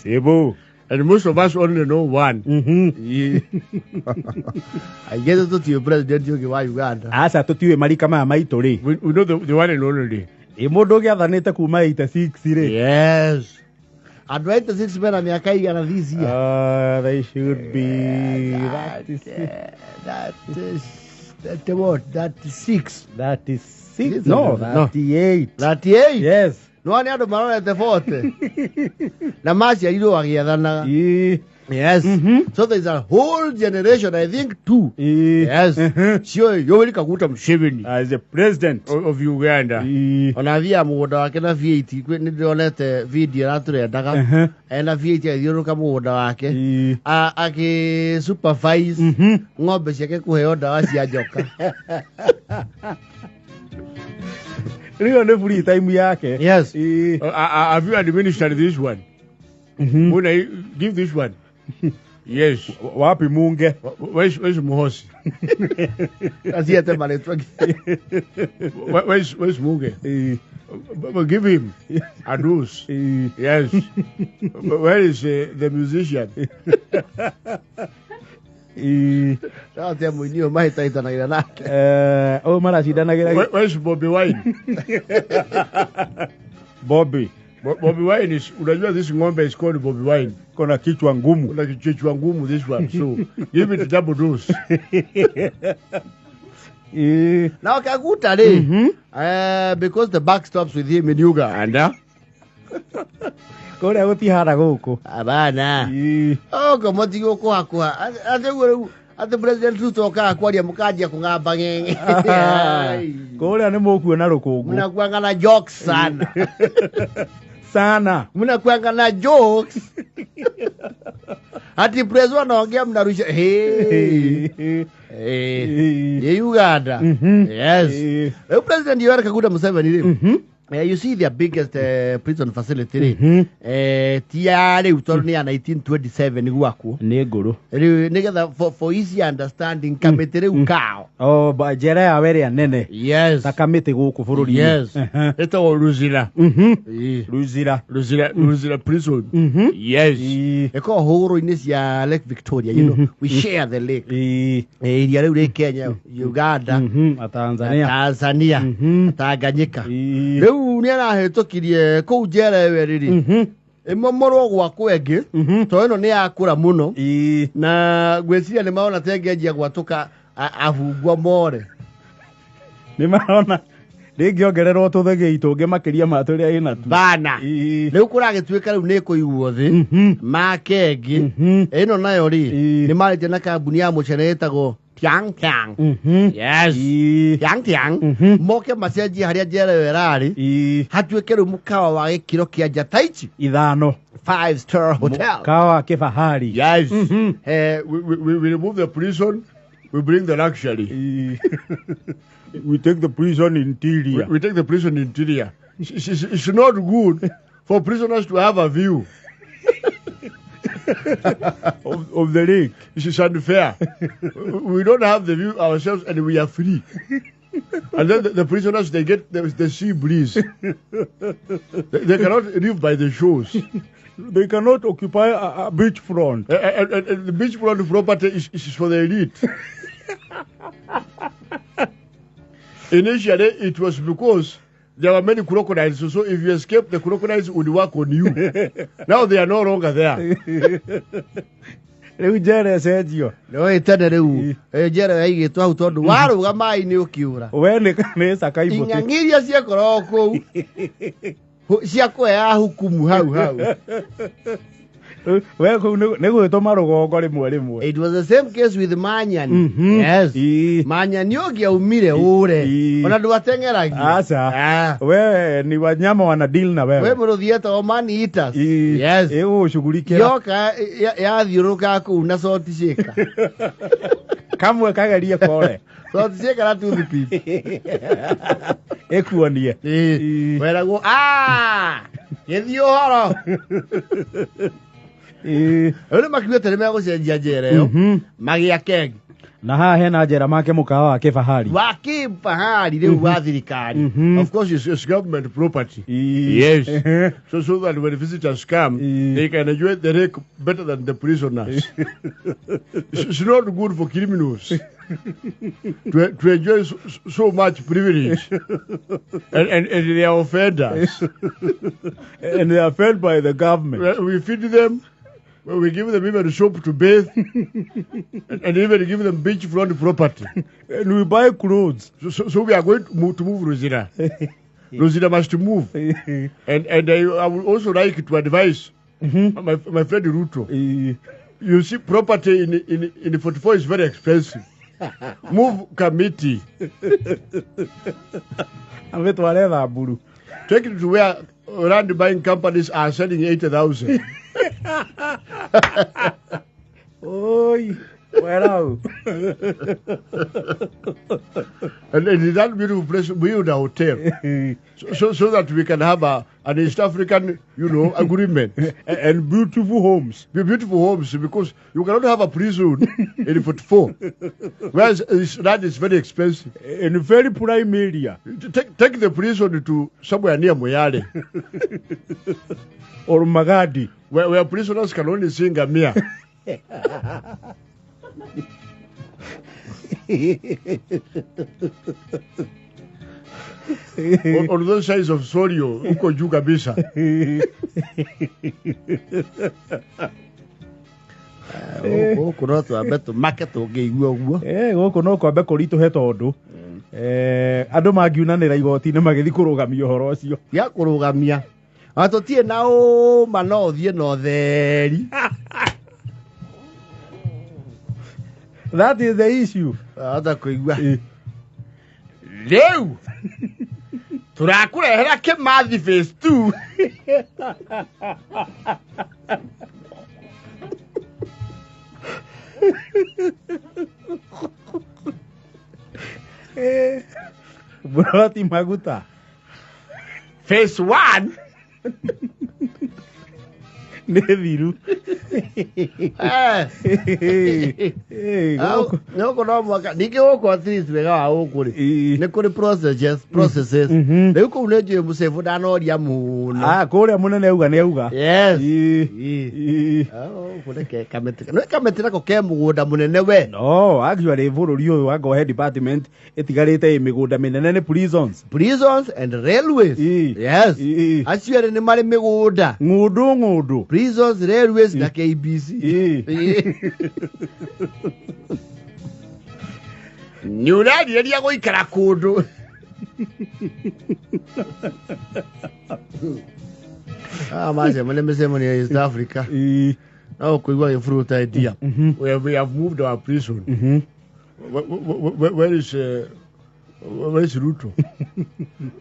Sebo. And most of us only know one. Aingĩ aitũ tũtiũĩ president ũngĩ wa Uganda. Aca tũtiũĩ marika maya maitũ rĩ. We know the one and only. Ĩ mũndũ ũgĩathanĩte kuma 86 rĩ. Yes. Andũ a 86 mena mĩaka igana this year. They should be that is That is that what? 36. 36. No, No. 38. 38. Yes. No nĩ andũ marorete 40. Na maciarirwo agĩathanaga. Ĩ. Yes. So there's a whole generation, I think two. Ĩ. Yes. Cio Yoweri Kaguta Museveni. As a president Of Uganda. Ĩ. Ona athiaga mũgũnda wake na V8 kwĩ- nĩ ndĩronete video aratũrendaga ena V8 agĩthiũrũrũka mũgũnda wake Ĩ. Akĩ supervise ng'ombe ciake kũheo ndawa cia njoka. Rĩu nĩ free time yake. Yes. Ĩ. Have you administered this one? Muna, give this one. Yes. Wapi munge? Where's Muhosi? Aciete marĩtwa. Where's Muge? Ĩ. But give him a dose. Ĩ. Yes. Where is the musician? Ĩ. Ndatia mũini ũyũ mahĩtahĩtanagĩra nake. Ũyũ maracindanagĩra Where's Bobby Wine? Bobby. Bobby Wine is, unajua this ng'ombe is called Bobby Wine. Kona kichwa ngumu. Kuna kichwa ngumu this one. So give it double dose. Ĩ. Na Kaguta rĩ, because the buck stops with him in Uganda. Kũrĩa gũtihana gũkũ. Abana. Ĩ. Ogo mũtige kũhakuha. Atĩ ũguo rĩu atĩ President Ruto okaga kwaria mũkanjia kũgamba ng'eng'e. Kũrĩa nĩ mũkuona rũkũngũ. Mnakuanga na jokes sana. Sana. Mnakuanga na jokes. Ati president anaongea mnarusha. Hey. Hey. Ye Uganda. Yes. Ĩ. Rĩu President Yoweri Kaguta Museveni rĩ. You see their biggest prison facility rĩ. Ti ya rĩu tondũ nĩ ya 1927 gwakwo. Nĩ ngũrũ. Rĩu nĩgetha for easy understanding kamĩtĩ rĩu kao. Oh, njera yao ĩrĩa nene. Yes. Ta kamĩtĩ gũkũ bũrũri-inĩ. Yes. Ĩtagwo Luzira. Ĩ. Ruzira. Luzira prison. Yes. Ĩ. Ĩkoragwo hũgũrũ-inĩ cia Lake Victoria, you know, we share the lake. Ĩ. Iria rĩu rĩ Kenya, Uganda, Na Tanzania. Tanzania, Tanganyika. Ĩ. Rĩu nĩ arahĩtũkirie kũu njera ĩyo ĩrĩ ĩmomorwo gwakwo ĩngĩ tondũ ĩno nĩ yakũra mũno Ĩ. na ngwĩciria nĩ marona ta ĩngĩanjia gwatũka abungwa more. Nĩ marona rĩngĩongererwo tũthegei tũngĩ makĩria ma tũrĩa ĩnatuo. Bana. Ĩ. Rĩu kũragĩtuĩka rĩu nĩ ĩkũigwo thĩ make ĩngĩ ĩno nayo rĩ Ĩ. nĩ marĩtie na kambuni ya mũcere ĩtagwo Tiang Tiang. Yes. Ĩ. Tiang Tiang. Moke macenjie harĩa njera ĩyo ĩrarĩ Ĩ. hatuĩke rĩu mũkawa wa gĩkĩro kĩa njata ici Ithano. 5 star hotel. Mũkawa wa kĩbahari. Yes. We remove the prison, we bring the luxury. Ĩ. We take the prison interior. We take the prison interior. It's not good for prisoners to have a view of the lake. It's unfair. We don't have the view ourselves and we are free. And then the prisoners, they get the sea breeze. They cannot live by the shores. They cannot occupy a beachfront. And the beachfront property is for the elite. Initially, it was because there were many crocodiles, so if you escape, the crocodiles would work on you. Now they are no longer there. Rĩu njera ĩcenjio. No tene rĩu njera yaigĩtwo hau tondũ warũga maĩ-inĩ ũkĩũra. We nĩ caka ibũtĩ. Ing'ang'i iria ciakoragwo kũu ciakũheaga hukumu hau hau. We kũu nĩ gwĩtũma rũgongo rĩmwe rĩmwe. It was the same case with Manyani. Yes. Ĩ. Manyani ũngĩaumire ũre. Ĩ. Ona ndwateng'eragio. Aca. We ni wanyama wana deal na We wewe. mũrũthi etagwo man eaters. Ĩ. Yes. Ĩgũgũshughulikĩra. Yoka yathiũrũrũkaga kũu na salt shaker. Kamwe kagerie kore. Salt shaker na toothpick. Ĩkuonie. Ĩ. Weragwo gĩthiĩ ũhoro. Ĩ. Rĩu nĩ makiugĩte nĩ megũcenjia njera ĩyo magĩake ĩngĩ. Na haha hena njera make mũkawa wa kĩbahari. Wa kĩfahari rĩu wa thirikari. Of course, it's government property. Ii. Yes. So that when visitors come, they can enjoy the lake better than the prisoners. It's not good for criminals to enjoy so much privilege. And they are offenders. And they are fed by the government. We feed them, we give them even soap to bathe, and even give them beachfront property. And we buy clothes. So we are going to move Rosina. Rosina must move. And I would also like to advise my friend Ruto. Ii. You see, property in 44 is very expensive. Move Kamiti. Ametware Thamburu. Take it to where land buying companies are selling 80,000. Oi, werau. And in that beautiful place, build a hotel so that we can have an East African agreement. And beautiful homes. Be beautiful homes, because you cannot have a prison in 44, whereas land is very expensive. In a very prime area. Take the prison to somewhere near Moyale, or Magadi, where prisoners can only sing a mere. On those sides of Sorio, huko juu kabisa. Gũkũ no twambe tũmake tũngĩigua ũguo. Gũkũ no kwambe kũritũhe tondũ andũ mangiunanĩra igoti-inĩ magĩthiĩ kũrũgamia ũhoro ũcio. Gĩa kũrũgamia ona tũtirĩ na ũma no ũthiĩ na ũtheri. That is the issue. Hota kũigua rĩu tũrakũrehera Kĩmathi phase 2. Broti maguta. Phase 1 nĩ thiru. Gũkũ. Gũkũ no mwaka ningĩ gũkũ at least wega wa gũkũ rĩ, nĩ kũrĩ processes. Rĩu kũu nĩ njũĩ mũcebũ ndanoria mũno. Ah, kũrĩa mũnene auga nĩ auga. Yes. Ii. Ii. Gũkũ nĩ kamĩtĩ nĩ kamĩtĩ nako ke mũgũnda mũnene we. No, actually bũrũri ũyũ anga he department ĩtigarĩte ĩ mĩgũnda mĩnene nĩ prisons. Prisons and railways. Yes. Acio erĩ nĩ marĩ mĩgũnda. Ng'ũndũ ng'ũndũ. Prisons, railways na KBC. Nĩ ũrarirĩria gũikara kũndũ. Ah, macemania mĩcemanio ya East Africa. No kũigua gĩburuta idea. We have moved our prison. Where is Ruto?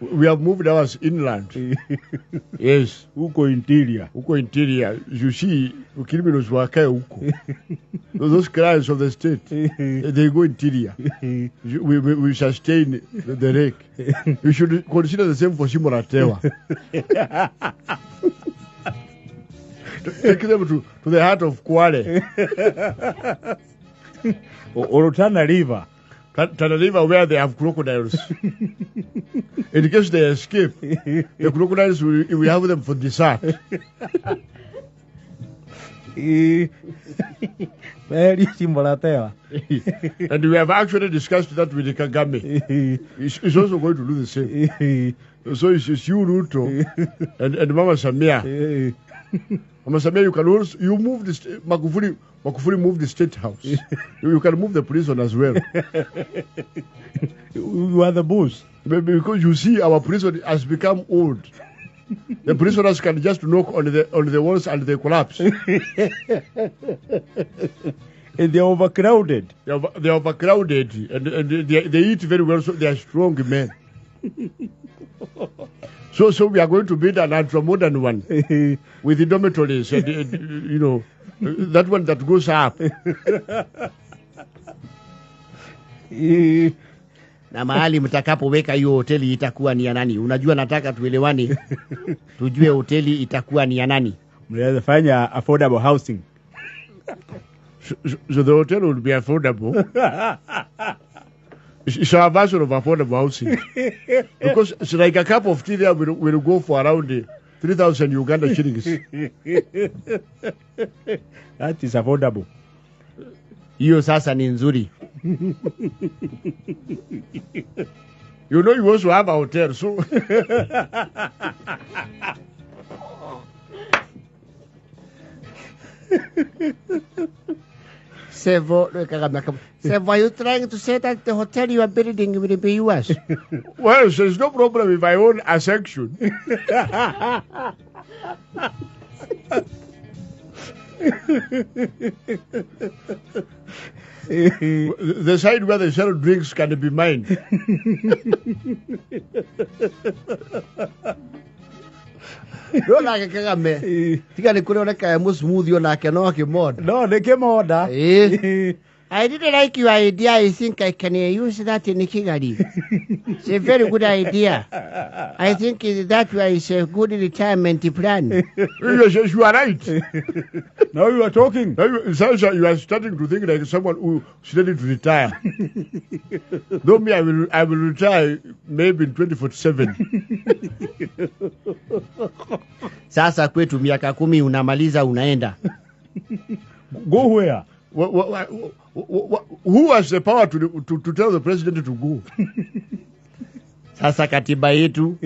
We have moved ours inland. Yes. Huko interior. Huko interior. You see, criminals wakae huko. Those crimes of the state, they go interior. We sustain the rake. You should consider the same for Shimo La Tewa. Take them to the heart of Kwale. Or Tana River. Tana River, where they have crocodiles. In case they escape, the crocodiles, we have them for dessert. Very Shimo La Tewa. And we have actually discussed that with Kagame. He's also going to do the same. So it's you, Ruto, and Mama Samia. Mama Samia, you can also, you move the, Magufuli moved the state house. You can move the prison as well. You are the boss. Because you see, our prison has become old. The prisoners can just knock on the walls and they collapse. And they're overcrowded. They're overcrowded and they eat very well, so they are strong men. So we are going to build an ultra-modern one with the dormitories and that one that goes up. Na mahali mtakapoweka hiyo hoteli itakuwa ni ya nani? Unajua, nataka tuelewane, tujue hoteli itakuwa ni ya nani. Mnaweza fanya affordable housing. So the hotel will be affordable. It's our version of affordable housing. Because it's like a cup of tea there will go for around 3,000 Uganda shillings. That is affordable. Hiyo sasa ni nzuri. You know you also have a hotel, so Sevo, Sevo, are you trying to say that the hotel you are building will be yours? Well, there's no problem if I own a section. The side where they sell drinks can be mine. No nake Kagame tiga nä kå rä oneka må smooth onake no akä monda. No nä kä monda. I didn't like your idea. I think I can use that in Kigali. It's a very good idea. I think that is a good retirement plan. Yes, you are right. Now you are talking. Now you are starting to think like someone who is ready to retire. Though me, I will retire maybe in 2047. Sasa kwetu miaka 10 unamaliza unaenda. Go where? Who has the power to tell the president to go? Sasa katiba yetu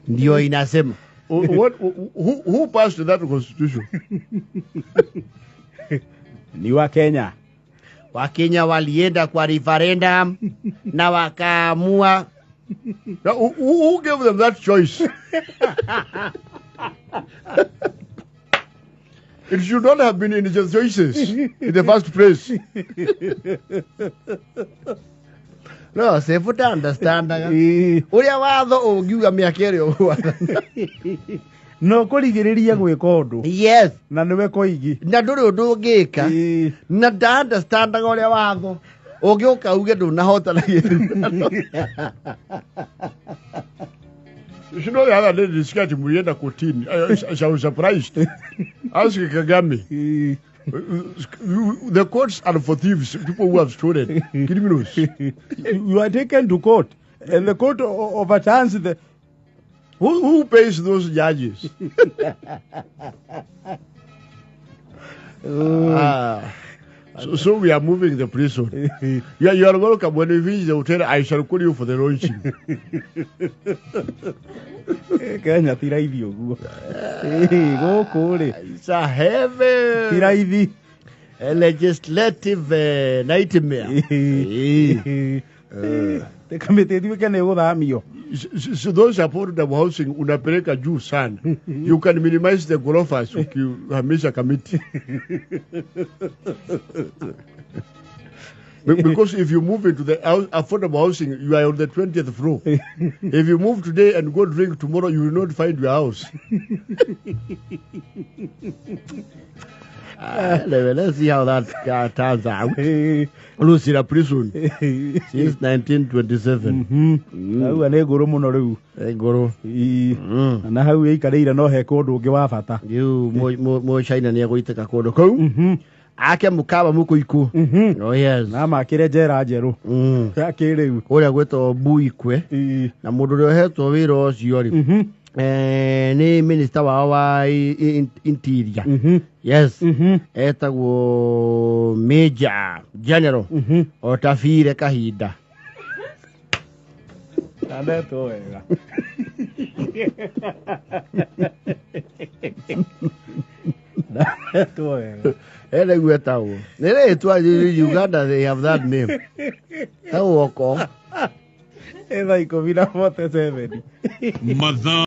ndio inasema. Who passed that constitution? Ni wa Kenya. Wa Kenya walienda kwa referendum na wakaamua. Now, who gave them that choice? It should not have been in the choices in the first place. No, sefuta understand. Uria watho ungiuga miaka ĩrĩa ũgwathana. No kũrigĩrĩria gwĩka ũndũ. Yes. Na nĩwe koigi. Na ndũrĩ ũndũ ũngĩka. Na nda understandaga ũrĩa watho ũngĩũka uge ndũnahotana gĩthurano. You know, the other day, this guy mulienda kotini. I was surprised. Ask Kagame. The courts are for thieves, people who have stolen, criminals. You are taken to court, and the court overturns the. Who pays those judges? So we are moving the prison. Yeah, you are welcome. When we finish the hotel, I shall call you for the launching. Kenya ti raithi ũguo. Gũkũ rĩ. It's a heavy. Ti raithi. A legislative nightmare. Kamĩtĩ ĩtuĩke nĩ ĩgũthamio. So those affordable housing unapeleka juu sana. You can minimize the ghorofas ukihamisha kamiti. Because if you move into the affordable housing, you are on the 20th floor. If you move today and go drink tomorrow, you will not find your house. Anyway, let's see how that turns out. Lucira prison since 1927. Hau nĩ ngũrũ mũno rĩu. Ngũrũ. Na hau ĩikarĩire no he kũndũ ũngĩ wa bata. Rĩu mũ China nĩ egũitĩka kũndũ kũu. Ake mukaba mukuiku. Oh yes. Na makire njera njerũ. Ya kĩrĩu. Kũrĩa gwĩtwo Buikwe. Na mũndũ ũrĩa ũhetwo wĩra ũcio rĩ. Ni minister wao wa interior. Yes. Etagwo Major General Otafire Kahinda. Andetwo wega. Andetwo wega. Ene gwetagwo. Nĩ rĩtwa Uganda, they have that name. Tagwo oko. Thaa 10:47.